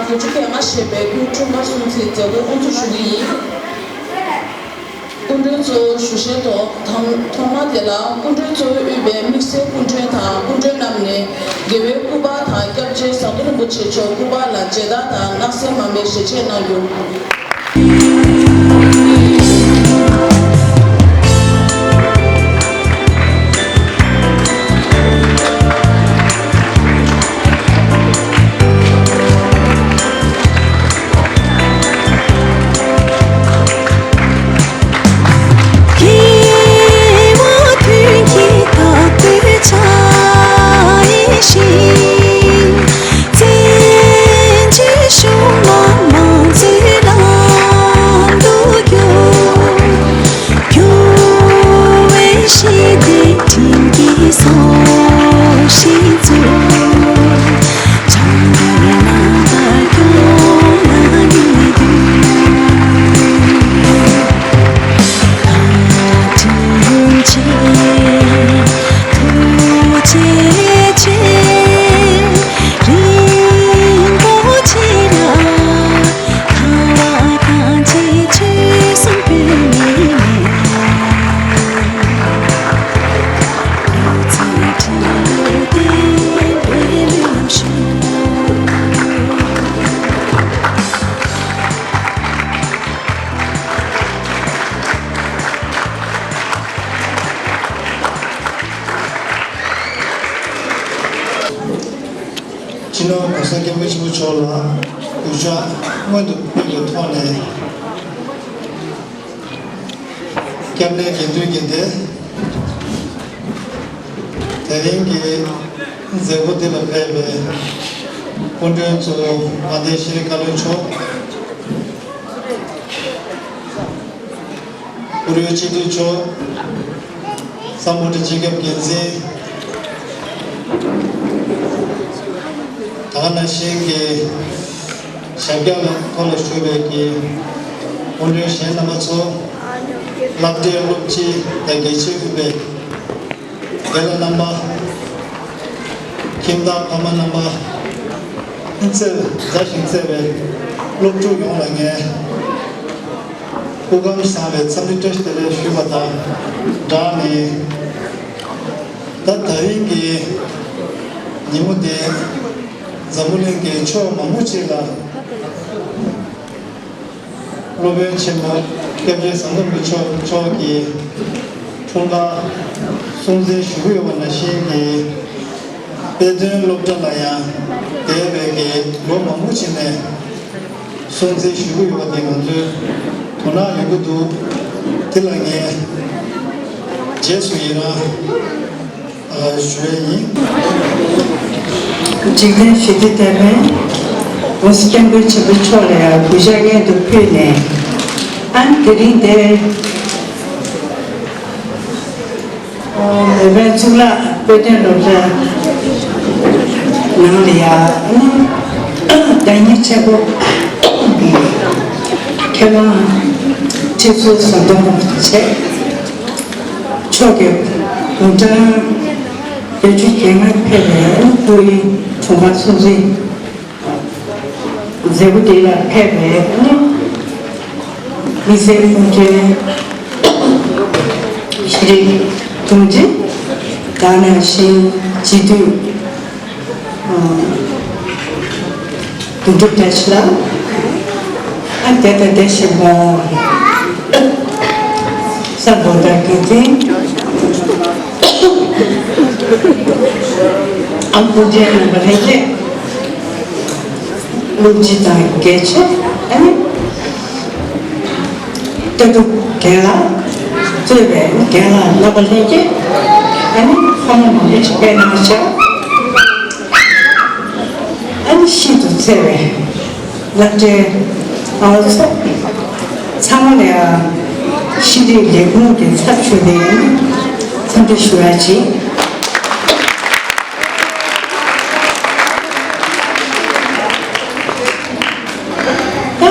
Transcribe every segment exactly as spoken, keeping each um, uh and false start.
ལོ་བཅུ་གྱ་ལྔ་བཞེས་པའི་སྐུའི་འཁྲུངས་སྐར་སྲུང་བརྩིའི་མཛད་སྒོ་དབུ་འཛུགས་ཞུ་གི་ཡིན། སྐུ་མགྲོན་གཙོ་བོ་ཞུ་བཤད་ཐོག་ཐོག་མ་དེ་ལ་སྐུ་མགྲོན་གཙོ་བོས་དབུས་པའི་དམིགས་བསལ་སྐུ་མགྲོན་དང་སྐུ་མགྲོན་རྣམས་ནས་དགེ་བའི་སྐུ་པར་དང་སྐྱབས་རྗེ་ཟམ་གདོང་རིན་པོ་ཆེ་མཆོག་སྐུ་པར་ལ་མཇལ་དར་དང་སྣང་གསལ་མར་མེ་ཞལ་ཕྱེ་གནང་རྒྱུ། སྤྱི་ནོར་༸གོང་ས་༸སྐྱབས་མགོན་ཆེན་པོ་མཆོག་ལ་གུས་ཕྱག་སྔོན་དུ་ཕུལ་བའི་ཐོག་ནས། སྐྱབས་གནས་དགེ་འདུན་གྱི་སྡེ། དེ་རིང་གི་མཛད་སྒོ་འདི་ལ་ཕེབས་པའི་སྐུ་མགྲོན་གཙོ་བོ་དཔལ་ལྡན་ཤེས་རིག་བཀའ་བློན་མཆོག་བཀུར་འོས་སྤྱི་འཐུས་མཆོག་གཙང་པོ་ཏི་སྤྱི་ཁྱབ་འགན་འཛིན། ད་ག་ནང་བཞིན་གྱི་ཞབས་བཀྱག་ལ་ཐོག་ལ་བཞུགས་པའི་གི་སྐུ་མགྲོན་གཞན་རྣམ་པ་ཚོ། སློབ་གྲྭའི་སློབ་སྤྱི་དང་དགེ་ཆེ་དབུས་པའི་དགེ་ལགས་རྣམ་པ། ཁྱིམ་བདག་ཕ་མ་རྣམ་པ། བརྩེ་མཛའ་ཞིང་བརྩེ་བའི་སློབ་ཕྲུག་ཡོངས་ལ་ངས་སྐུ་ཁམས་བཟང་བའི་འཚམས་འདྲི་བཀྲ་ཤིས་བདེ་ལེགས་ཞུས་པ་དང་སྦྲགས་ནས། ད་ད་རིང་གི་ཉིན་མོ་འདི་འཛམ་བུ་གླིང་གི་ཕྱོགས་མང་པོ་ཅིག་ལ་སློབ་དཔོན་ཆེན་མོ་སྐྱབས་རྗེ་ཟམ་གདོང་རིན་པོ་ཆེ་མཆོག་གི་འཁྲུངས་སྐར་སྲུང་བརྩི་ཞུ་གི་ཡོད་པ་ནང་བཞིན་གྱི། དཔེ་སྟོན་སློབ་གྲྭ་ལ་ཡང་འདས་པའི་གི་ལོ་མང་པོ་ཅིག་ནས་སྲུང་བརྩི་ཞུ་གི་ཡོད་པ་དེ་ང་ཚོའི་དོ་སྣང་ཡོང་གི་འདུག་དེ་ལ་ངས་རྗེས་སུ་ཡི་རང་ཞུ་ཡས་ཡིན། འཇིག་རྟེན་ཞི་བདེ་དེ་བས་༸གོང་ས་༸སྐྱབས་མགོན་ཆེན་པོ་མཆོག་ལ་ཡང་གུས་ཕྱག་སྔོན་དུ་ཕུལ་ནས། ཨ་ནི་དེ་རིང་འདིར། བོད་པའི་གཙུག་ལག་དཔེ་སྟོན་སློབ་གྲྭ་ནང་ལ་ཡང་བདག་ཉིད་ཆེན་པོ་མཁས་དབང་ཁྲི་ཟུར་ཟམ་གདོང་རིན་པོ་ཆེ་མཆོག་གི་དགུང་གྲངས་བརྒྱད་ཅུ་གྱ་ལྔ་ཕེབས་པའི་སྐུའི་འཁྲུངས་སྐར་སྲུང་བརྩི། མཛད་སྒོ་འདི་ལ་ཕེབས་པའི་དམིགས་བསལ་སྐུ་མགྲོན་ཤེས་རིག་དྲུང་ཆེ། དེ་ནང་བཞིན་སྤྱི་འཐུས་དོན་གྲུབ་བཀྲ་ཤིས་ལགས། ཨ་དེ་ལྟ་བདེ་ཞིང་པ། ས་བོ་དར་གྱི་རྟེན། ཨ་སྐུ་མགྲོན་རྣམ་པ་ལྷན་རྒྱས། སློབ་སྤྱི་དང་དགེ་ཆེ། ཨ་ནི་ལྟ་གྲུབ་རྒན་ལགས་གཙོས་པའི་རྒན་ལགས་རྣམ་པ་ལྷན་རྒྱས། ཨ་ནི་ཕ་མ་མང་པོ་ཅིག་དཔེ་གནང་བྱ། ཨ་ནི་ཤིན་ཏུ་བརྩེ་བའི་སློབ་གྲྭའི་ཨ་ཚོགས། ཚང་མ་ལ་ཡང་ཤེས་རིག་ལས་ཁུངས་ཀྱི་ཚབ་ཞུས་ནས་འཚམས་འདྲི་ཞུ་ཡ་བྱེད། ད་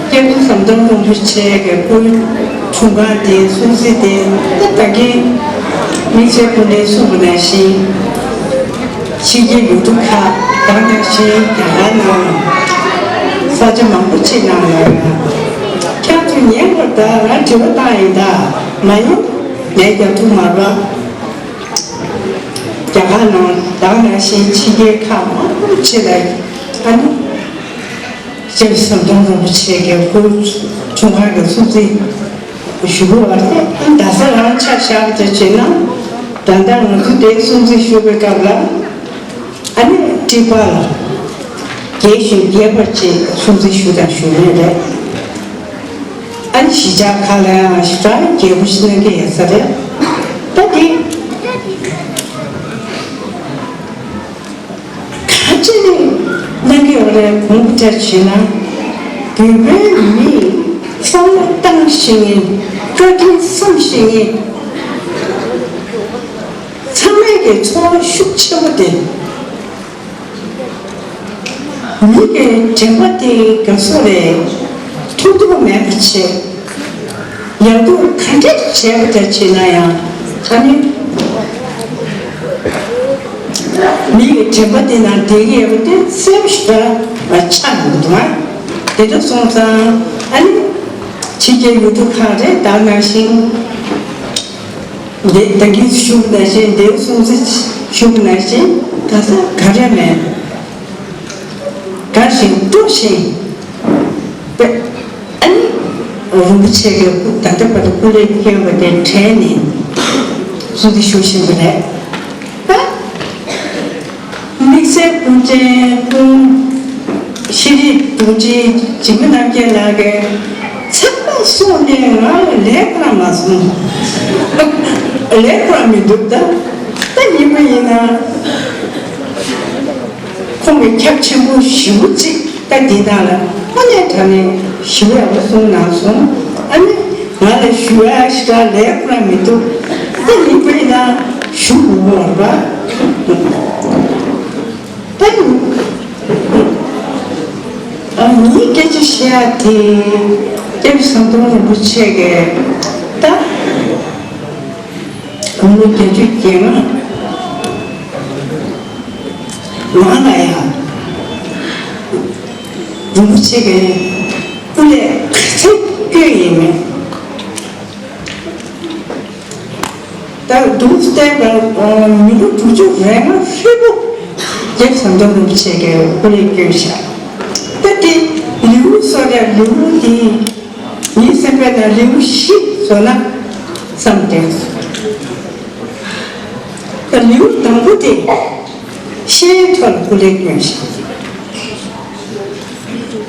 སྐྱབས་རྗེ་ཟམ་གདོང་རིན་པོ་ཆེ་གི་སྐུའི་འཁྲུངས་སྐར་དེ་སྲུང་བརྩི་དེ་ད་ད་གིན་དམིགས་བསལ་སྐུ་མགྲོན་གསུངས་པ་ནང་བཞིན། ཕྱི་རྒྱལ་ཡུལ་གྲུ་ཁག་ ད་ནང་བཞིན་རྒྱ་གར་ནང་ས་ཆ་མང་པོ་ཅིག་ནང་ལ་ཡང་ཁྱེད་ཚོས་ཉན་པར་གདའ། ང་དྲི་བ་བཏང་ཡིན་ད། མ་ཡིན་ངས་རྒྱག་ཐུབ་མ་རེད། རྒྱ་གར་ནང་ད་ནང་བཞིན་ཕྱི་རྒྱལ་ཁག་མང་པོ་ཅིག་ལ་ཨ་ནི་སྐྱབས་ཟམ་གདོང་རིན་པོ་ཆེ་གི་སྐུ་འཁྲུངས་སྐར་གྱི་སྲུང་བརྩི་ཞུ་དགོས་པ་རེད། ཨ་ནི་རྡ་ས་རང་ཆ་བཞག་པ་བྱས་ན་ད་ལྟ་ང་ཚོ་དེའི་སྲུང་བརྩི་ཞུ་བའི་སྐབས་ལ། ཨ་ནི་ཀྲི་པ་ལ་རྒྱས་ཤིང་རྒྱས་པར་བཅས་སྲུང་བརྩི་ཞུ་དང་ཞུ་མུས་རེད། ཨ་ནི་གཞིས་ཆགས་ཁག་ལ་ཡང་ཞེ་དྲག་རྒྱས་པོ་ཞིག་གནང་གི་ཡོད་ས་རེད། ད་འདི་ག་ཅི་ནས་གནང་གི་ཡོད་རེད། གོང་བུ་ལྟར་བྱས་ན་བོད་པའི་མི་བསམ་བློ་བཏང་ཤེས་མཁན། བཀའ་དྲིན་བསམ་ཤེས་མཁན། ཚང་མས་ཀྱི་ཚོར་བ་ཤུགས་ཆེན་པོ་དེ། མི་གི་དྲན་པ་དེ་ག་སོ་རེད། ཐུག་ཐུབ་མེད་པ་བྱས། ཡག་སྡུག་ག་འདྲ་བྱས་པ་དེ་བྱས་ན་ཡང་ད་ནི་མི་གི་དྲན་པ་དེ་ནང་བསྡད་ཀྱི་ཡོད་པ་དེ་གསལ་པོ་ཞེ་དྲག་ཆགས་ཡོང་གི་འདུག་ཨ། དེ་འདྲ་སོང་ཙང་ཨ་ནི་ཕྱི་རྒྱལ་ཡུལ་གྲུ་ཁག་རེད། ད་ནང་བཞིན། འདི་ད་གིན་ཞུ་བ་ནང་བཞིན། འདིར་སྲུང་བརྩི་ཞུ་བ་ནང་བཞིན་ད་ལྟ་ག་རེ་མེད། དགའ་ཞིང་སྤྲོ་ཞིང་། ཨ་ནི་རིན་པོ་ཆེ་གི་སྐུ་ད་ལྟ་བར་དུ་སྐུ་ལས་བསྐྱོན་པ་དེ་དྲན་ནས་སྲུང་བརྩི་ཞུ་བཞིན་པ་རེད། ད་དམིགས་བསལ་སྐུ་མགྲོན་སྐུ་ཤེས་རིག་དྲུང་ཆེ་འཇིགས་མེད་རྣམ་རྒྱལ་ལགས་ཀྱིས་ཚང་མ་གསུངས་ནས་ང་ལ་ལན་ཁོ་རང་མ་གསུངས། ལན་ཁོ་རང་མི་འདུག་ད་ད་ཡིན་པ་ཡིན་ན་ཁོང་གི་ཁྱབ་ཆེན་པོ་ཞེ་པོ་ཅིག་ད་འདི་དག་ལ་དངོས་གནས་དྲང་གནས་ཞེ་པོ་ཡག་པོ་གསུངས་གནང་སོང་། ཨ་ནི་ང་ལ་ཞུ་ཡ་ཞེ་དྲག་ལན་ཁོ་རང་མི་འདུག་ད་ཡིན་པ་ཡིན་ན་ཞུ་དགོས་པ་རེད་པ། ད་ངའི་སྐད་ཆ་བཤད་ཡ་དེ་སྐྱབས་ཟམ་གདོང་རིན་པོ་ཆེ་གི་ད་དགུང་ལོ་བརྒྱད་ཅུ་གྱ་ལྔ་ནང་ལ་ཡང་རིན་པོ་ཆེ་གི་སྐུ་ལས་ག་ཚོད་བསྐྱོན་ཡིན་མིན། ད་དུང་བལྟས་པར་མི་ལོ་དྲུག་ཅུ་རེ་ལྔ་ཧྲིལ་པོ་སྐྱབས་ཟམ་གདོང་རིན་པོ་ཆེ་གིས་སྐུ་ལས་བསྐྱོན་བཞག་ད་དེ་ལེའུ་གསོལ་རས་ལེའུ་འདི་ངའི་སེམས་པའི་ནང་ལེའུ་བཞི་བཟོ་ན་བསམ་སྟེ། ད་ལེའུ་དང་པོ་དེ་ཤེས་ཡོན་ཐོག་ལ་སྐུ་ལས་བསྐྱོན་བཞག་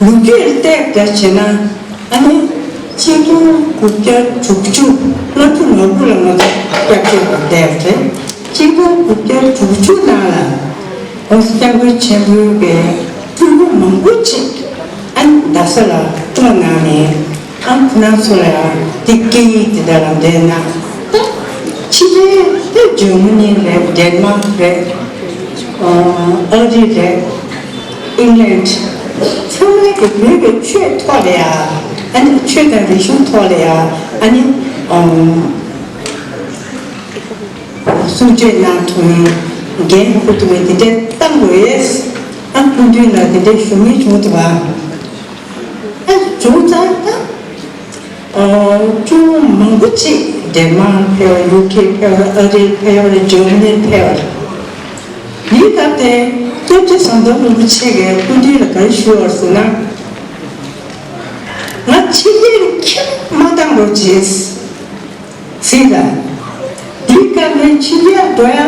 ལོ་རྒྱུས་ལ་བལྟས་པ་བྱས་ན་ཨ་ནི་གཅིག་སྟོང་དགུ་བརྒྱ་དྲུག་ཅུ་ལྔ་བཅུ་ང་དགུ་ལ་ང་ཚོ་སྐྱབས་བཅོལ་བ་བསྡད་པ་རེད། གཅིག་སྟོང་དགུ་བརྒྱ་དྲུག་ཅུ་ནང་ལ་༸གོང་ས་༸སྐྱབས་མགོན་ཆེན་པོའི་གི་སྐུ་ངོ་མང་པོ་ཅིག་ཨ་ནི་རྡ་ས་ལ་བསྐྱོན་གནང་ནས་ཨ་ཁོ་རང་ཚོ་ལ་ཡང་དེ་སྐད་ཡིག་དེ་འདྲ་ལ་འདྲེན་ན་ད་ཕྱི་རྒྱལ་དེ་འཇར་མ་ནི་རེད། ཌེན་མཱག་རེད། ཨ་རི་རེད། ཨིང་ལན། ཚང་མའི་གི་བོད་ཀྱི་ཆོས་ཐོག་ལ་ཡ། ཨ་ནི་ཆོས་དང་རིག་གཞུང་ཐོག་ལ་ཡ། ཨ་ནི་ཨམ་གསུང་ཆོས་གནང་ཐུབ་མཁན། འགན་འཁུར་ཐུབ་མཁན་དེ་འདྲ་བཏང་དགོས། ཨ་སྐུ་མདུན་ལ་དེ་འདྲ་ཞུ་མཁན་བྱུང་འདུག་ག་ཨ་བྱུང་ཙང་ད། ཨོ། ཅུང་མང་པོ་ཅིག་ཌེན་མཱག་ཕེབས་པ། ཡུ་ཁེ་ཕེབས་པ། ཨ་རི་ཕེབས་པ། འཇར་མ་ནི་ཕེབས་པ། འདིའི་སྐབས་དེ་སྐྱབས་རྗེ་ཟམ་གདོང་རིན་པོ་ཆེ་གིས་སྐུ་མདུན་ལ་ག་རེ་ཞུས་པ་རེད་ཟེར་ན། ང་ཕྱི་རྒྱལ་ཁྱོན་མ་བཏང་རོགས་བྱེད་ཟེར་ད། འདིའི་སྐབས་ནས་ཕྱི་རྒྱལ་འགྲོ་ཡ་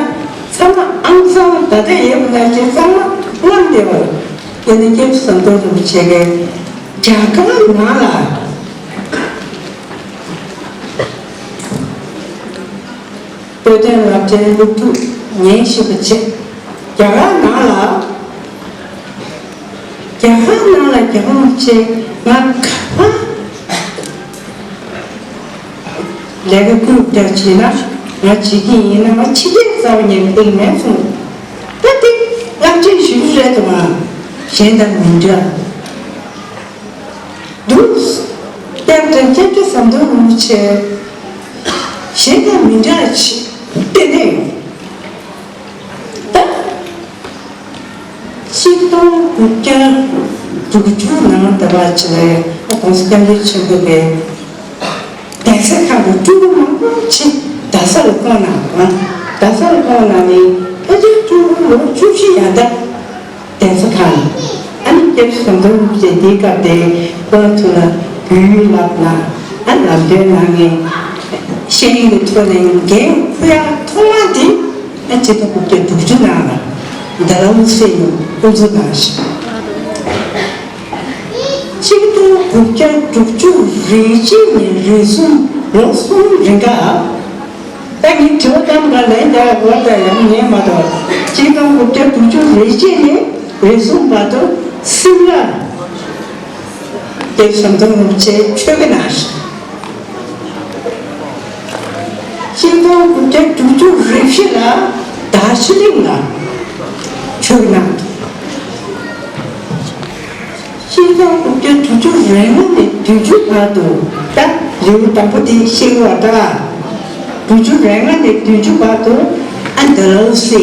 ཚང་མ་ཨང་གསར་ད་ལྟ་ཡོད་པ་ནང་བཞིན་ཚང་མ་མངགས་བསྡད་པ་རེད། དེ་ནས་སྐྱབས་རྗེ་ཟམ་གདོང་རིན་པོ་ཆེ་གིས་རྒྱ་གར་ནང་ལ། བོད་དོན་རླབས་ཆེན་སློབ་ཕྲུག་ཉན་ཞིབ་པ་བྱེད། རྒྱ་གར་ནང་ལ། རྒྱ་གར་ནང་ལ་རྒྱ་གར་ཆེ་ང་ག་པར་ལས་ཀ་བསྐུལ་བསྒྲགས་བྱས་ན་ང་བྱེད་ཀྱི་ཡིན་ན་ང་ཕྱི་རྒྱལ་རྩ་བ་ཉིད་ནས་སྟེང་མེད་གསུངས། ད་དེ་རླབས་ཆེན་ཞེ་པོ་རེད་འདུག་ག་གཞན་དང་མི་འདྲ། འདུག་དེར་བརྟེན་སྐྱབས་རྗེ་ཟམ་གདོང་རིན་པོ་ཆེ་གཞན་དང་མི་འདྲ་ཞིག་གཏན་ནས་ཡོད། ད་ དགུ་བརྒྱ་དྲུག་ཅུ་ནང་ད་བར་ཆེ་བའི་༸གོང་ས་༸སྐྱབས་མགོན་ཆེན་པོ་པའི་གདན་ས་ཁག་གི་སྤྲུལ་སྐུ་མང་པོ་ཅིག་རྡ་ས་ལ་བསྐོངས་གནང་བ། རྡ་ས་ལ་བསྐོངས་གནང་ནས་ཕལ་ཆེར་སྤྲུལ་སྐུ་ལོ་བཅུ་བཞི་ཡར་ལྟ་གདན་ས་ཁག་ལ། ཨ་ནི་སྐྱབས་རྗེ་ཟམ་གདོང་རིན་པོ་ཆེ་དེའི་སྐབས་དེ་ཁོ་རང་ཚོ་ལ་བོད་ཡིག་བསླབ་ན་ཨ་ལམ་སྟོན་གནང་ནས་ཤེས་ཡོན་གྱི་ཐོག་ནས་འགན་འཁུར་ཡག་ཐོག་མ་དེ། ཨ་ཆིག་སྟོང་དགུ་བརྒྱ་དྲུག་ཅུ་ནང་ལ་རྡ་རམ་ས་ནས་དབུ་འཛུགས་གནང་ཞིང་། ཆིག་སྟོང་དགུ་བརྒྱ་དྲུག་ཅུ་རེ་གཅིག་ནས་རེ་གསུམ་ལོ་གསུམ་རིང་ག་ད་ངས་དྲི་བ་བཏང་ག་ལན་རྒྱག་དགོས་ད་ཡང་ཉན་མ་གཏོགས། ཆིག་སྟོང་དགུ་བརྒྱ་དྲུག་ཅུ་རེ་གཅིག་ནས་རེ་གསུམ་བར་དུ་སིམ་ལ་སྐྱབས་རྗེ་ཟམ་གདོང་རིན་པོ་ཆེ་ཆོས་དགེ་གནང་ཞིང་། ཆིག་སྟོང་དགུ་བརྒྱ་དྲུག་ཅུ་རེ་བཞི་ལ་རྡ་རྗེ་གླིང་ལ་ཆོས་གནང་། ཆིག་སྟོང་དགུ་བརྒྱ་དྲུག་ཅུ་རེ་ལྔ་ནས་བདུན་ཅུ་བར་དུ། ད་ལེའུ་དང་པོ་དེ་ཤེས་དགོས་པ་འདྲ། དྲུག་ཅུ་རེ་ལྔ་ནས་བདུན་ཅུ་བར་དུ་ཨ་ཌལ་ཧོ་སི་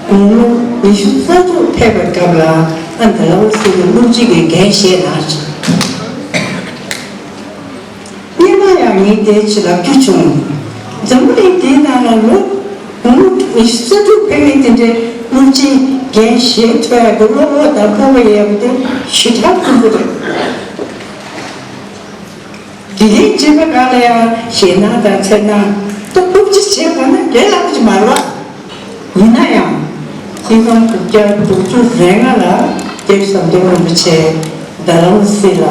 དགུང་ལོ་ཉི་ཤུ་རྩ་དྲུག་ཕེབས་པའི་སྐབས་ལ་ཨ་ཌལ་ཧོ་སི་གི་སློབ་སྤྱི་གི་འགན་བཞེས་གནང་། སྔོན་མ་ཡང་ངས་དེའི་ཆེད་ལབ་རྒྱུ་བྱུང་། འཛམ་བུ་གླིང་འདིའི་ནང་ལ་ལོ་དགུང་ལོ་ཉི་ཤུ་རྩ་དྲུག་ཕེབས་མཁན་དེ་འདྲའི་སློབ་སྤྱིའི་འགན་བཞེས་ཐུབ་ཡག་གི་བློ་ཁོག་དང་སྤོབས་པ་ཡོད་པ་དེ་ཞེ་དྲག་སྐུ་འགྱུར་རེད། དགེ་རྒན་བྱེད་པ་སྒང་ལ་ཡང་ཞེད་སྣང་དང་འཚེར་སྣང་ད་སློབ་སྤྱི་བྱེད་དགོས་ན་འགན་ལེན་ཡག་པོ་ཅིག་མ་རེད་པ། ཡིན་ན་ཡང་། ཆིག་སྟོང་དགུ་བརྒྱ་དྲུག་ཅུ་རེ་ལྔ་ལ་སྐྱབས་རྗེ་ཟམ་གདོང་རིན་པོ་ཆེ་རྡ་རམ་ས་ལ་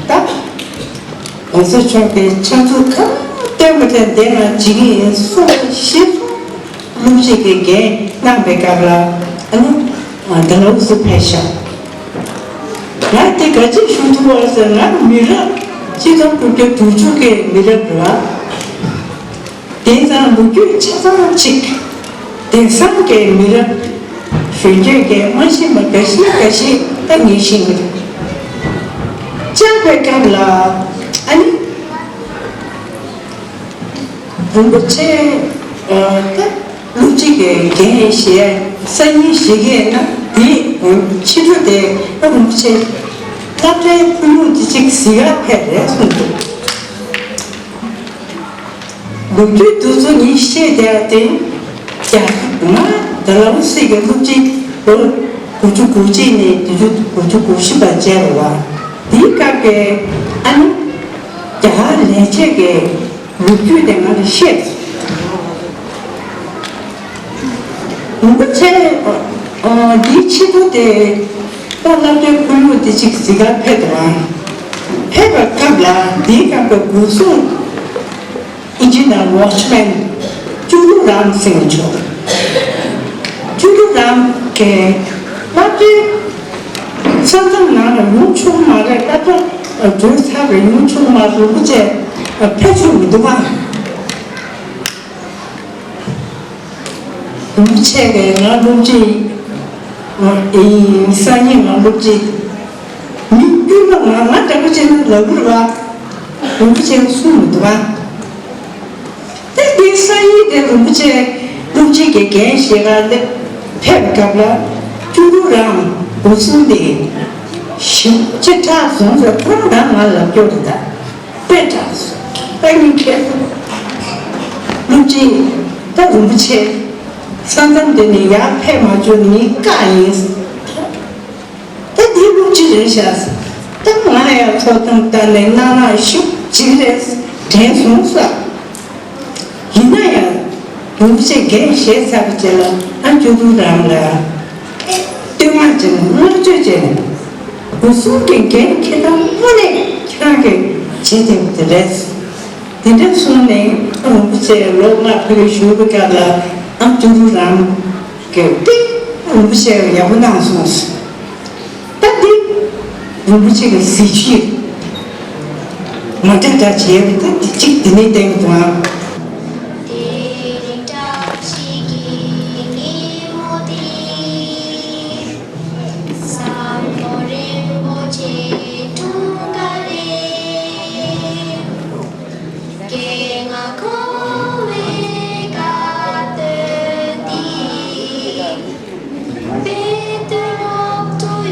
ད་༸གོང་ས་མཆོག་གིས་ཕྱག་མཛུབ་གང་སྟོན་པ་དེ་འདི་ང་བྱེད་ཀྱི་ཡིན་གསུངས་པ་གཞིར་བཟུང་སློབ་སྤྱི་གི་འགན་གནང་པའི་སྐབས་ལ་ཨ་ནི་རྡ་རམ་ས་ཕེབས་ཤག་ང་དེ་ག་ཅིག་ཞུ་ཐུབ་པ་ཟེར་ན་མི་རབས་ཆིག་སྟོང་དགུ་བརྒྱ་དྲུག་ཅུ་གི་མི་རབས་རེད་པ། དེང་སང་ལོ་རྒྱུས་ཆ་ཚང་གཅིག་དེང་སང་གི་མི་རབས་གཞོན་སྐྱེས་ཀྱིས་མ་ཤེས་པ་འགའ་ཤས་འགའ་ཤས་ད་ངས་ཤེས་ཀྱི་རེད། བཅར་བའི་སྐབས་ལ་ཨ་ནི་རིན་པོ་ཆེ་ད་སློབ་སྤྱི་གི་འགན་བཞེས་སང་ཉིན་བཞེས་ཀྱི་ཡིན་ན་དེ་ཕྱི་དྲོ་དེ་ད་རིན་པོ་ཆེ་སློབ་གྲྭའི་ཁུལ་ལུང་དེ་གཅིག་གཟིགས་ག་ཕེབས་རེད་གསུངས་འདུག་ལོ་རྒྱུས་དེ་ཚོ་ངས་བཤད་བསྡད་དེ། རྒྱ་ང་རྡ་རམ་ས་གི་སློབ་སྤྱི་ལོ་དགུ་བཅུ་གོ་གཅིག་ནས་དུས་ཚོད་དགུ་བཅུ་གོ་བཞི་བར་བྱས་རེད་པ། དེའི་སྐབས་ཀྱི་ཨ་ནི་རྒྱ་གར་ལས་བྱེད་ཀྱི་ལོ་རྒྱུས་དེ་ང་ལ་བཤད་སོང་། རིན་པོ་ཆེ་འདིའི་ཕྱི་དྲོ་དེ་ད་སློབ་གྲྭའི་ཁུལ་ལུང་དེ་གཅིག་གཟིགས་ག་ཕེབས་འདུག་ཨང་། ཕེབས་པའི་སྐབས་ལ་དེའི་སྐབས་ཀྱི་སྒོ་སྲུང་ཨིན་ཇི་ནར་ཝོཆ་མེན་ཅུ་ལུ་རམ་ཟེར་མཆོག་ཅུ་ལུ་རམ་གྱིས་སློབ་གྲྭའི་ས་མཚམས་ནང་ལ་ཡོང་ཆོག་གི་མ་རེད། སློབ་གྲྭ་གྲོལ་ཚར་བའི་ཡོང་ཆོག་གི་མ་རེད། རིན་པོ་ཆེ་ཕེབས་ཆོག་མི་འདུག་ཨང་། རིན་པོ་ཆེ་གིས་ང་སློབ་སྤྱི་ཡིན། སང་ཉིན་ང་སློབ་སྤྱི། མི་དཀྱུས་མ་ང་ང་འདྲ་པོ་བྱས་ན་ལབ་དགོས་རེད་པ། རིན་པོ་ཆེ་གིས་གསུངས་མི་འདུག་པ། ད་དེ་སང་ཉིན་དེ་རིན་པོ་ཆེ་སློབ་སྤྱི་གི་འགན་བཞེས་ག་སླེབས་ཕེབས་པའི་སྐབས་ལ་ཅུ་ལུ་རམ་སྒོ་སྲུང་དེ་ཞིབ་ཅིག་ཁྲ་བཟུང་ཟེར་ཁོ་རང་ད་ང་ལབ་སྐྱོར་རེད་ད། དཔེ་དྲག་སོང་། ད་ངས་ཁྱེད་སློབ་སྤྱི་ད་རིན་པོ་ཆེ་ས་མཚམས་དེ་ནས་ཡར་ཕེབས་མ་བཅུག་ནི་ངའི་བཀའ་ཡིན། ད་འདི་སློབ་སྤྱི་རེད་ཤག་ད་ང་ཡང་ཐོག་ཐང་ལྟ་ནས་གནང་གནང་ཞུ་ཅིག་རེད་དྲན་སོང་ས། ཡིན་ན་ཡང་རིན་པོ་ཆེ་འགན་བཞེས་ཚར་བའི་རྗེས་ལ་ཨ་ཅོ་ཏུ་རང་ལ་བསྟོད་བསྔགས་བྱས་ནས་བསྔགས་བརྗོད་བྱས་ནས་སྒོ་སྲུང་གི་འགན་ཁྱེད་རང་དངོས་གནས་ཁྱེད་རང་གིས་བྱེད་བསྡད་པ་དེ་རེད། དེ་འདྲ་གསུངས་ནས་ཨ་རིན་པོ་ཆེ་ལོ་ལྔ་ཕ་གིར་བཞུགས་པའི་སྐབས་ལ་ཨ་ཅོ་ཏུ་རང་གིས་དཔེ་རིན་པོ་ཆེ་ཡག་པོ་གནང་སོང་། ད་འདི་རིན་པོ་ཆེ་གི་གཟི་བརྗིད་མ་འདྲ་འདྲ་བྱས་པ་ད་འདི་གཅིག་འདི་ནས་བསྟན་དགོས་ཨང་། དེ་རིང་བཀྲ་ཤིས་ཀྱི་ཉིན་མོ་འདི། ཟམ་གདོང་རིན་པོ་ཆེའི་འཁྲུངས་སྐར་རེད། རྒན་ང་ཁོ་བོའི་དགའ་སྟོན་འདི། དཔེ་སྟོན་སློབ་ཕྲུག་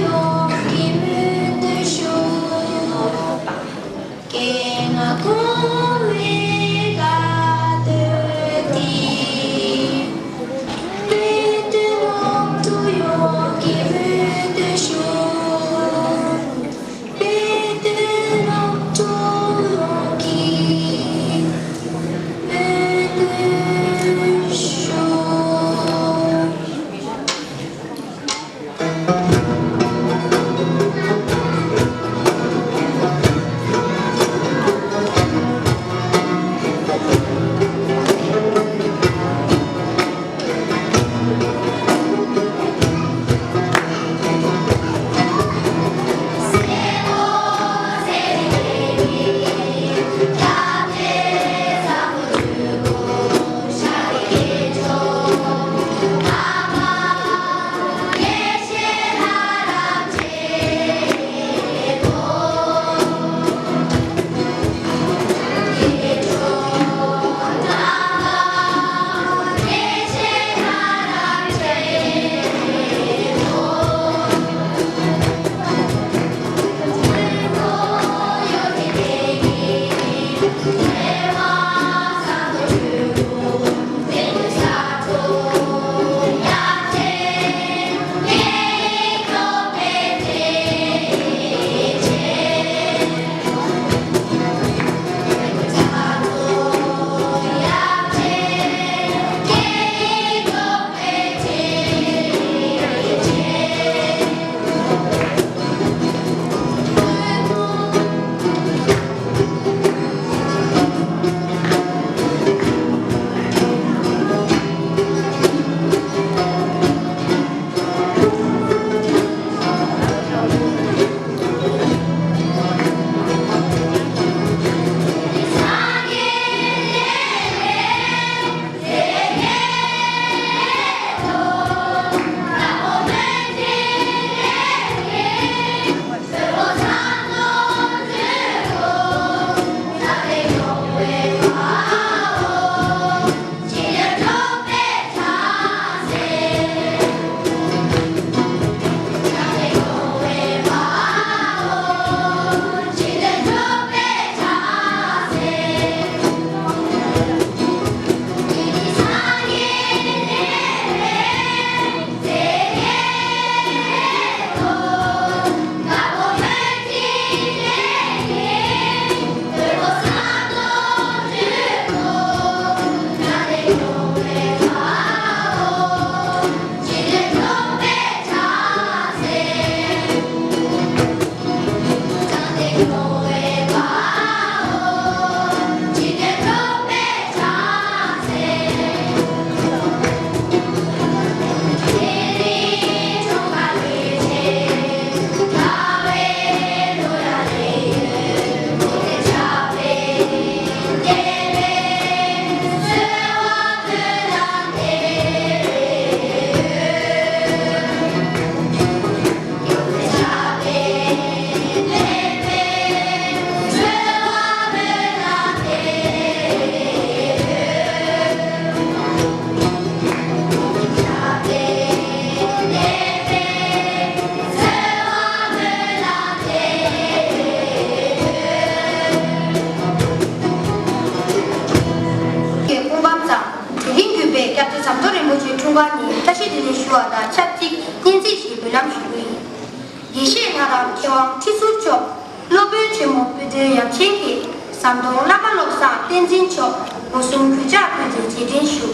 ཡེ་ཤེས་ལྷ་རམས་མཁས་དབང་ཁྲི་ཟུར་མཆོག་སློབ་དཔོན་ཆེན་མོ་དཔེ་སྟོན་ཡབ་ཆེན་གྱི་ཟམ་གདོང་བླ་མ་བློ་བཟང་བསྟན་འཛིན་མཆོག་སྒོ་གསུམ་གུས་ཕྱག་ཕུལ་ཏེ་རྗེས་དྲན་ཞུ།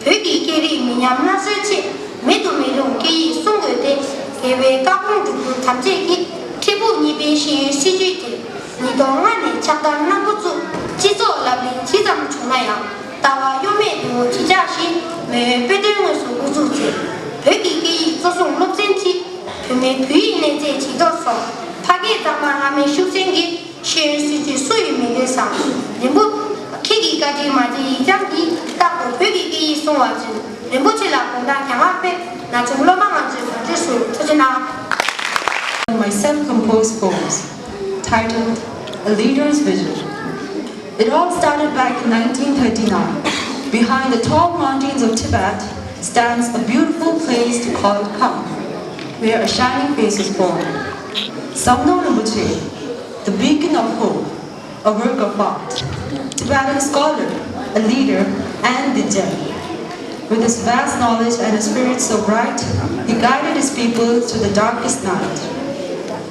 བོད་ཀྱི་སྐད་རིགས་མི་ཉམས་སླར་གསོའི་ཆེད་མེད་དུ་མི་རུང་སྐད་ཡིག་སྲུང་དགོས་ཏེ། རྒྱལ་བའི་བཀའ་དགོངས་སྒྲུབ་རྒྱུ་ཐམས་ཅད་ཀྱིས་ཁྲི་ཕུག་གཉིས་པའི་ཤེས་ཡོན་སྲིད་བྱུས་དེ་ཉིས་སྟོང་ལྔ་ནས་ཕྱག་བསྟར་གནང་འགོ་བཙུགས། སྤྱི་ཚོགས་ལག་ལེན་ཇི་ཙམ་བྱུང་ན་ཡང་ལྟ་བ་གཡོ་མེད་དུ་གྲ་སྒྲིག་བྱས་མེས་དབོན་དཔེ་སྟོན་དངོས་སུ་དབུ་འཛུགས་མཛད། བོད་ཀྱི་སྐད་ཡིག་གཙོ་བཟུང་སློབ་ཚན་གཅིག་བོད་མིའི་བོད་ཡིག་གནས་ཚད་ཇེ་མཐོར་སོང་། ཕ་སྐད་གཙང་མ་བླ་མའི་ཤུགས་རྐྱེན་གྱིས་ཤེས་ཡོན་སྲིད་བྱུས་སུ་ཡོད་མི་དགོས་སམ། རིན་པོ་ཆེ་གི་བཀའ་དྲིན་མ་བརྗེད་ཡིག་རྐྱང་གིས་རྟག་ཏུ་བོད་ཀྱི་སྐད་ཡིག་སྲུང་བ་བྱིན། རིན་པོ་ཆེ་ལ་དགོངས་དག་གྱང་ལགས་ཕེབས། ན་ཆུང་སློབ་མ་ང་ཚོས་གང་ཅི་སུ་ཐུགས་རྗེ་གནང་། My self-composed poems titled A Leader's Vision. It all started back in nineteen thirty-nine. Behind the tall mountains of Tibet stands a beautiful place called Kham, where a shining face was born. Samdong Rinpoche, the beacon of hope, a work of art, Tibetan scholar, a leader, and the gem. With his vast knowledge and a spirit so bright, he guided his people through the darkest night.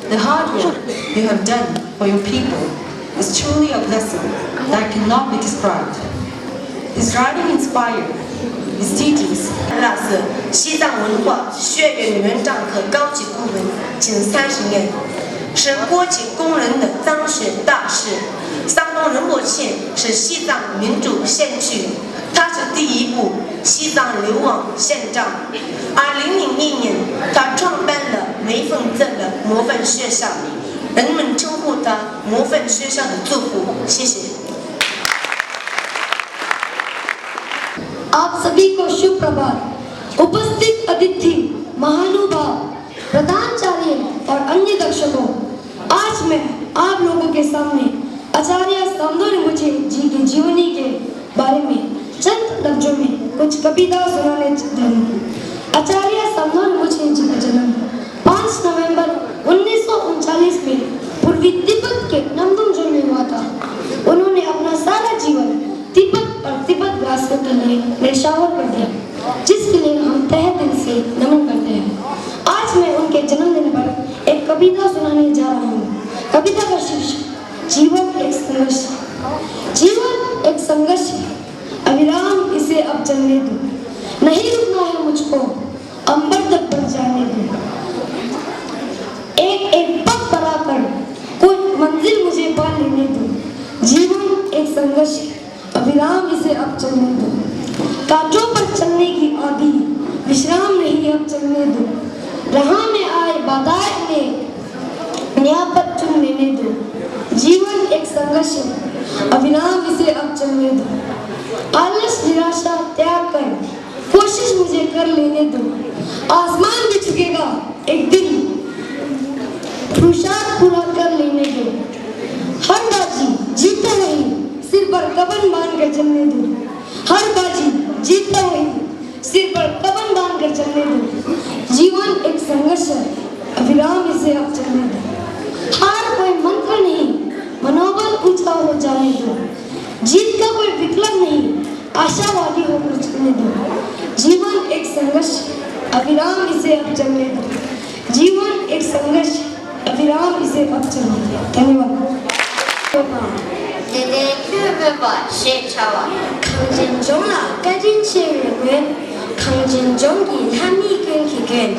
The hard work you have done for your people is truly a blessing that cannot be described. His writing inspired, his teachings 那是西藏文化学院原创和高级顾问近三十年，是国际公认的藏学大师。桑东仁波切是西藏民主先驱，他是第一部西藏流亡宣讲。二零零一年，他创办了梅峰镇的模范学校，人们称呼他模范学校的祖父。谢谢。 आप सभी को शुभ प्रभात। उपस्थित अतिथि, महानुभाव, प्रधानाचार्य और अन्य दर्शकों, आज मैं आप लोगों के सामने आचार्य सामदो रिंपोचे जी की जीवनी के बारे में चंद लफ्जों में कुछ कविता सुनाने जा रही हूँ। आचार्य सामदो रिंपोचे जी का जन्म पाँच नवंबर उन्नीस सौ उनचालीस में पूर्वी तिब्बत के नमदुम में हुआ था। उन्होंने अपना सारा जीवन तिब्बत और तिब्बत वासियों के लिए न्यौछावर कर दिया, जिसके लिए हम तहे दिल से नमन करते हैं। आज मैं उनके जन्मदिन पर एक कविता सुनाने जा रहा हूँ। कविता का शीर्षक जीवन एक संघर्ष। जीवन एक संघर्ष है, अविराम इसे अब चलने दो। नहीं रुकना है मुझको, अंबर तक बढ़ जाने दो। एक एक पग बढ़ाकर कोई मंजिल मुझे पा लेने दो। जीवन एक संघर्ष है, अविराम इसे अब चलने दो। कांटों पर चलने की आदि, विश्राम नहीं अब चलने दो। राह में आए बाधाएं ने नया पथ चुन लेने दो। जीवन एक संघर्ष है, अविराम इसे अब चलने दो। आलस निराशा त्याग कर कोशिश मुझे कर लेने दो। आसमान भी झुकेगा एक दिन, पुरुषार्थ पूरा कर लेने दो। हर बाजी जीतता वही सिर पर कफन बांध कर चलने दो। हर बाजी जीतता वही सिर पर कफन बांध कर चलने दो। जीवन एक संघर्ष है, अविराम इसे अब चलने दो। हार कोई मंत्र नहीं, मनोबल ऊंचा हो जाने दो। जीत का कोई विकल्प नहीं, आशावादी होकर चलने दो। जीवन एक संघर्ष, अविराम इसे अब चलने दो। जीवन एक संघर्ष, अविराम इसे अब चलने दो। धन्यवाद। དེ་ལྟའི་ཁྱོད་སྨོན་པ་ཞེས་བྱ་བ། གངས་ཅན་ལྗོངས་ལ་བཀའ་དྲིན་ཆེ་བའི་མགོན། གངས་ཅན་ལྗོངས་ཀྱི་ལྷ་མིའི་མགོན་གྱི་མགོན།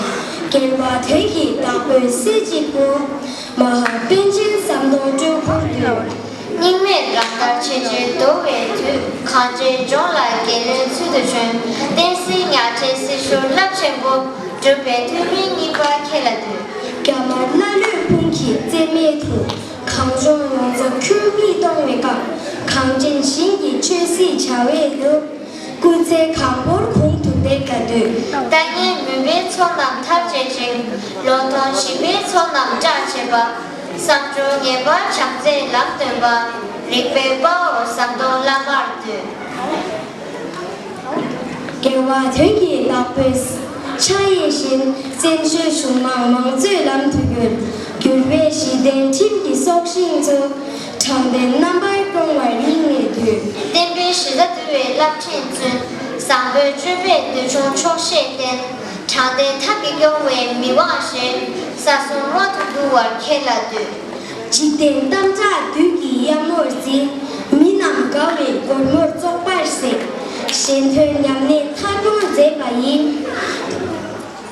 རྒྱལ་བ་དོན་གྱི་བདག་པོའི་སྲས་གཅིག་པུ། མ་ཧཱ་པཎ་ཆེན་ཟམ་གདོང་སྤྲུལ་སྐུར་འདུས། སྙིགས་མའི་རང་ལྟར་ཆེས་ཆེར་འདུ་བའི་དུས། གངས་ཅན་ལྗོངས་ལ་རྒྱལ་བློན་ཚུལ་དུ་བྱོན། བསྟན་འཛིན་གཉའ་ཁྲི་སྲི་ཞུ་རླབས་ཆེན་པོ། སྒྲུབ་པའི་ཐུགས་རིང་གཉིས་པ་ཁྱེད་ལ་འདུད། རྒྱ་དམར་ཀླ་ཀློའི་དཔུང་གིས་རྩེ་མེད་དུ། གངས་ལྗོངས་ཡོངས་རྫོགས་ཁྱུར་མིད་གཏོང་བའི་སྐབས། གངས་ཅན་ཞིང་གི་ཆོས་སྲིད་བྱ་བའི་ལུགས། སྐུ་ཚེ་གང་བོར་གུང་དུ་བདེ་དགའ་འདུད། ལྟ་ངན་མུན་པའི་ཚོགས་རྣམས་ཐར་བྱེད་ཅིང་། ལོ་ཐོག་ཞི་བའི་ཚོགས་རྣམས་བསྐྲད་བྱེད་པ། བསམ་སྦྱོར་ངེས་པར་བྱམས་བརྩེའི་ལམ་སྟོན་པ། རིག་པའི་དཔའ་བོ་ཟམ་གདོང་བླ་མར་འདུད། རྒྱལ་བ་དོན་གྱི་བདག་པོས་ཕྱག་གཡས་བཞིན། བཙན་བྱོལ་གཞུང་དམངས་མང་གཙོའི་ལམ་དུ་བསྒྱུར། བསྒྱུར་བའི་གཞི་རྟེན་ཁྲིམས་ཀྱི་སྲོག་ཤིང་བཙུགས། དྲང་བདེན་རྣམ་པར་སྐྱོང་བར་སྙིང་ནས་འདུད། བསྟན་པའི་གཞི་རྩ་བསྡུ་བའི་རླབས་ཕྲེང་བཙུན། བཟང་པོའི་སྤྱོད་པས་འདུལ་སྐྱོང་ཆོག་ཤེས་བསྟེན། དྲང་བདེན་ཐབས་ཀྱིས་སྐྱོང་བའི་མི་དབང་བཞིན། ས་གསུམ་དབང་དུ་བསྡུ་བར་ཁྱེད་ལ་འདུད། འཇིག་རྟེན་གཏམ་བྱ་བདུད་ཀྱི་གཡབ་མོར་འཛིན། མི་རྣམས་དགའ་བའི་སྒོར་མོར་བཙོག་པར་ཟད། གཞན་དོན་ཉམས་ལེན་མཐའ་འཁྱོངས་མཛད་པ་ཡིན།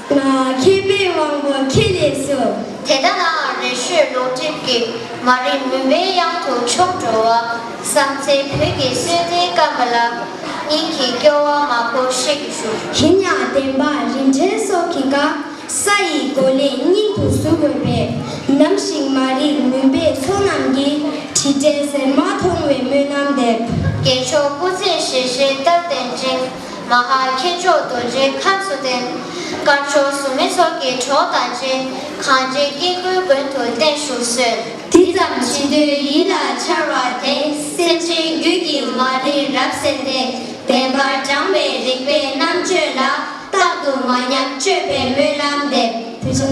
མཁས་པའི་དབང་པོ་ཁྱེད་ལས་སུ། དེ་ལྟ་ན་རེ་ཞོས་ལོག་སྒྲིབ་ཀྱིས། མ་རིག་མུན་པའི་གཡང་དུ་མཆོངས་འགྲོ་བ། བསམ་རྩེ་བོད་ཀྱི་གསོན་གཏེར་སྐམ་པ་ལ། སྙིང་གི་སྐྱོ་བ་མ་གོ་ཤེས་ཀྱི་ཞུ། ཡིན་ཡང་བདེན་པ་རིན་བྲལ་སྲོག་གི་བཀའ། ས་ཡི་གོ་ལའི་སྙིང་དུ་ཟུག་འོས་པའི། ནམ་ཞིག་མ་རིག་མུན་པའི་མཚོ་རྣམས་ཀྱིས། དྲི་བྲལ་ཟེར་མ་མཐོང་བའི་སྨོན་ལམ་འདེབས། རྒྱལ་མཆོག་སྐུ་ཚེ་ཞེ་ཞེ་རྟག་བརྟན་ཅིང་། མ་ཧཱ་མཁས་མཆོག་རྡོ་རྗེའི་ཁམས་སུ་བརྟན། དཀར་ཕྱོགས་ཟུར་མོའི་ཚོགས་ཀྱི་གྲོགས་དང་བཅས། གངས་ཅན་སྐྱེ་དགུའི་མགོན་དུ་བརྟན་བཞུགས་གསོལ། འདི་ཙམ་བྱེད་འདོད་ཡིད་ལ་འཆར་བ་དེ། སེམས་ཅན་རྒྱུད་ཀྱི་མ་རིག་རབ་གསལ་ཏེ། བདེན་པར་དྲངས་པའི་རིག་པའི་རྣམ་དཔྱོད་ལ། རྟག་ཏུ་མ་ཉམས་སྤྱོད་པའི་སྨོན་ལམ་འདེབས། ཐུགས་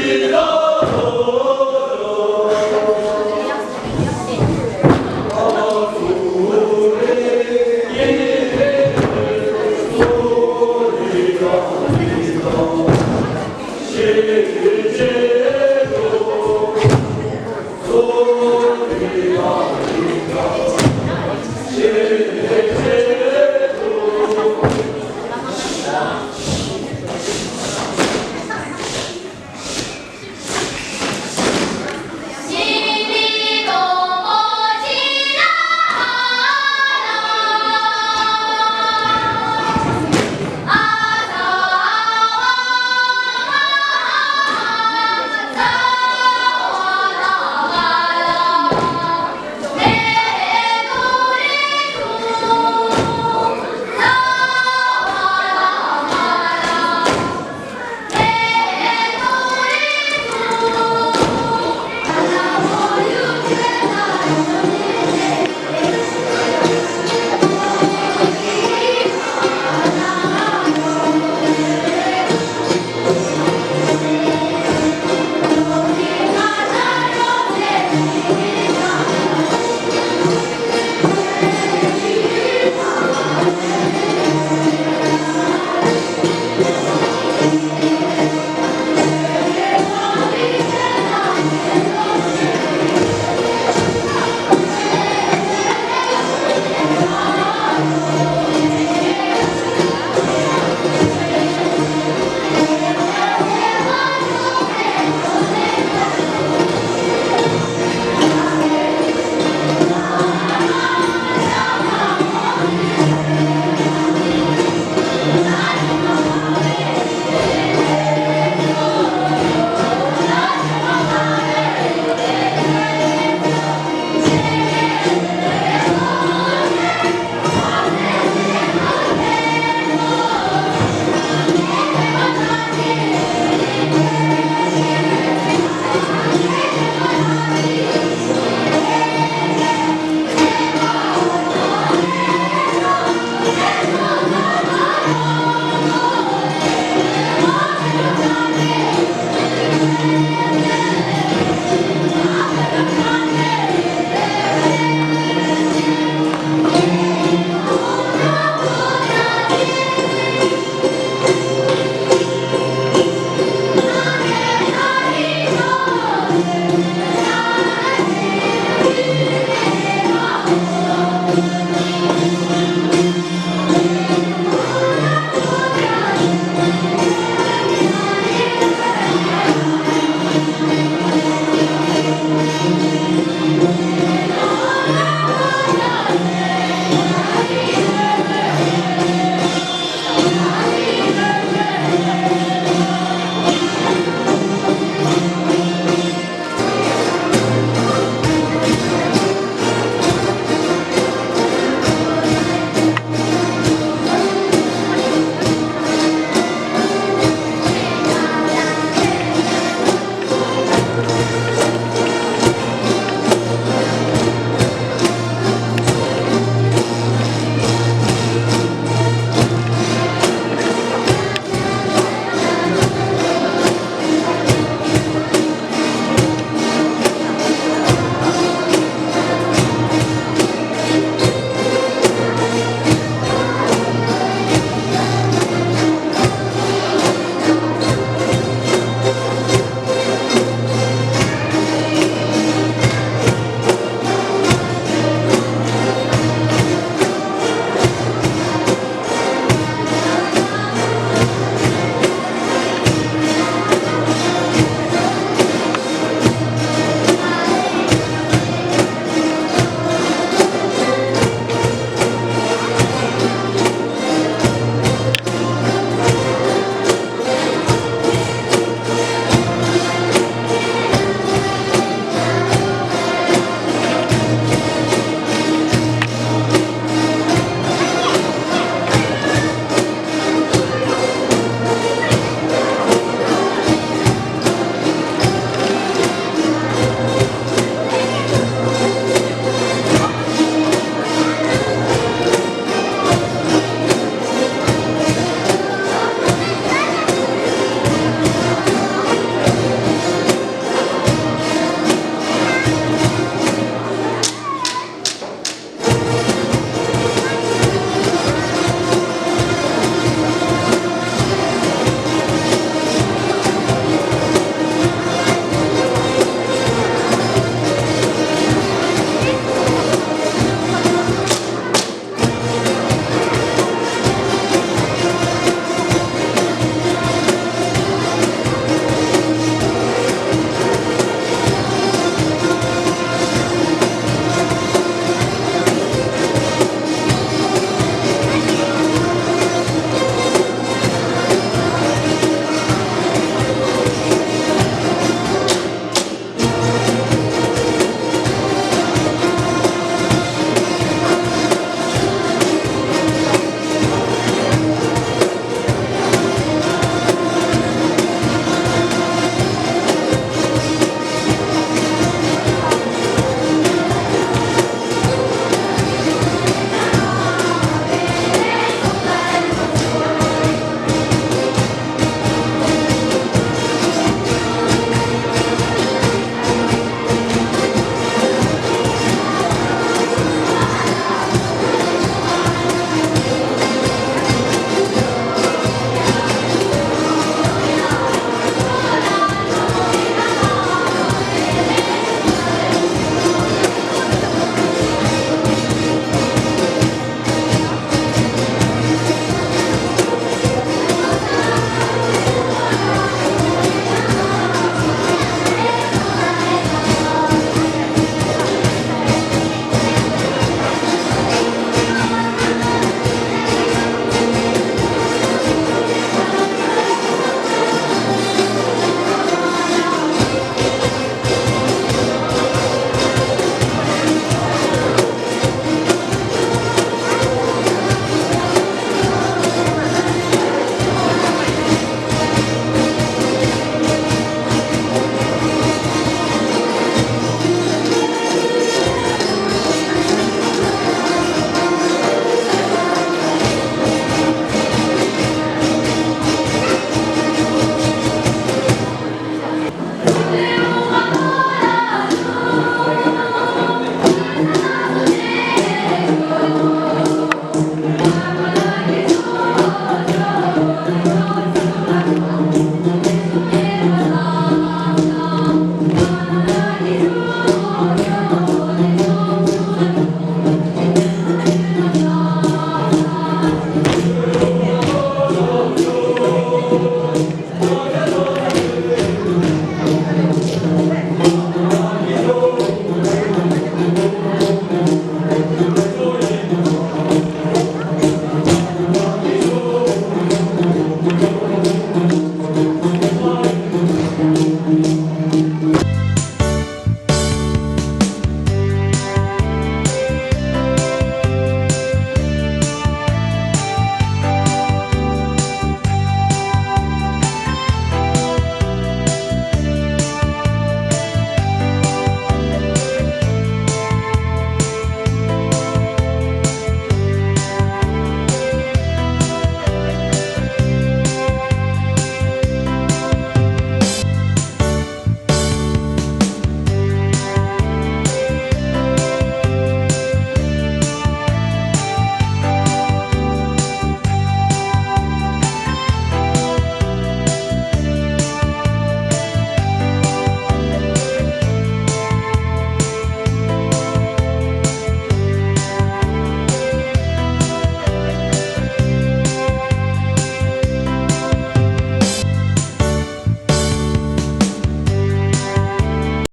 རྗེ་གནང་།